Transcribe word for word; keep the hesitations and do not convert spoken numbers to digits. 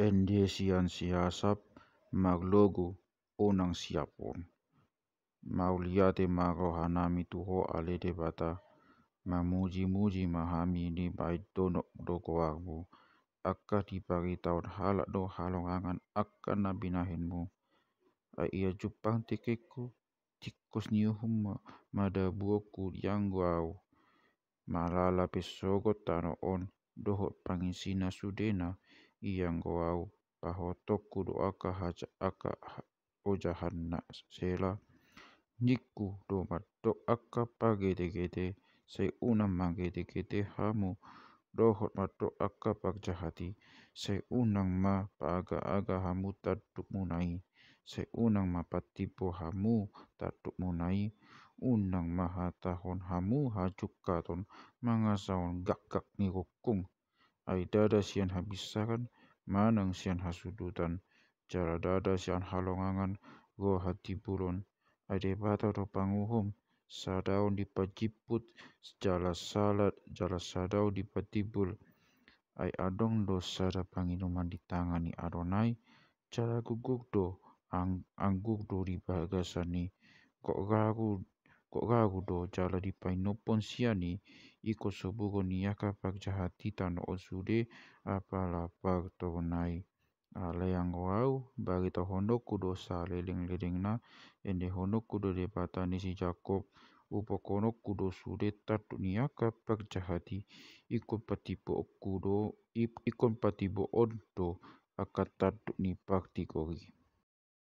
Ende sian si Asap, marlogo, unang siap on. Mauliate ma rohanami tu Ho ale Debata, mamujimuji ma hami, dibahen donok do goarmu. Angka diparitahon halak do halongangan angka na binahenmu. Ai ia jumpang tingkingku, tingkos ni uhum ma, madabuonku ianggo au. Malala pe sogot tano on dohot pangisina sudena, ianggo au pahotongku do angka haja, angka ha-, ojahanna. Sela. Ningku do mandok angka pargetegete, sai unang margetegete hamu, dohot mandok angka parjahat i, sai unang ma paagaaga hamu tandukmuna i, sai unang ma patimbo hamu tandukmuna i, unang ma hatahon hamu hajungkaton mangasahon gakgak ni rungkung. Ai ndada sian habinsaran manang sian hasudutan, jala ndada sian halongangan ro hatimbulon. Ai Debata do panguhum, sada on dipajimput, jala sala, jala sada on dipatimbul. Ai adong do sada panginuman di tangan ni Adonai, jala guguk do, ang-, anggur do di bagasan i. Gok garu, gok garu do jala dipainumhon sian i, ingkon soburon ni angka parjahat i tano on sude, apala partorunan i. Alai anggo au, baritahononku do salelenglelengna, endehononku do Debata ni si Jakob, ubokononku do sude tanduk ni angka parjahat i, ingkon patimboonku do, ip-, ingkon patimboon do angka tanduk ni partigor i.